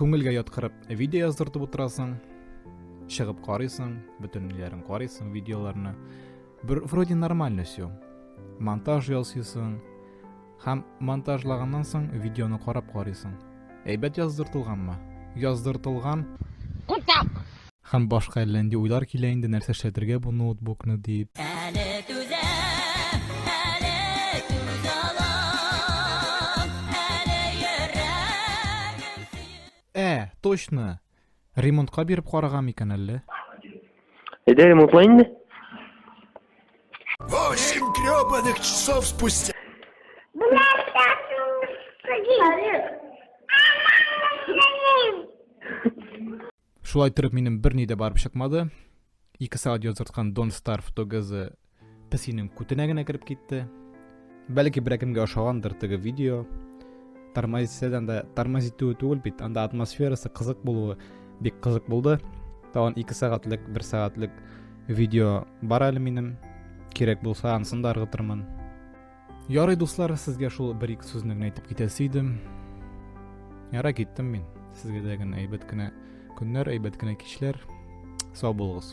Күңелгә яткырып видео яздыртып утырасың, чыгып карыйсың, бөтен ниләрен карыйсың, видеоларны. Бер вроде нормально все. Монтаж ясыйсың һәм монтажлаганнан соң видеоны карап карыйсың. Әйбәт яздыртылганмы? Яздыртылган. Кутак! Һәм башка әллә нинди уйлар килә инде, нәрсә эшләтергә бу ноутбукны дип. Әле түзәм, әле түзә алам, әле йөрәгем сөеп. Ә, точно! Ремонтка биреп караган микән әллә? Әйдә ремонтла инде. Восемь гребаных часов спустя. Шулай торып минем берни дә барып чыкмады. 2 сәгать яздырткан Don't Starve Together песинең күтенә генә кереп китте. Бәлки берәкемгә ошагандыр теге видео. Тормозитсә дә анда тормозит итүе түгел бит, анда атмосферасы кызык булуы бик кызык булды. Тагын 2 сәгатьлек, 1 сәгатьлек видео бар әле минем. Кирәк булса, анысын да ыргытырмын. Ярый, дуслар, сезгә шул бер-ике сүзне генә әйтеп китәсе идем. Ярай киттем мин. Сезгә дә генә әйбәт кенә көннәр, әйбәт кенә кичләр. Сау булыгыз.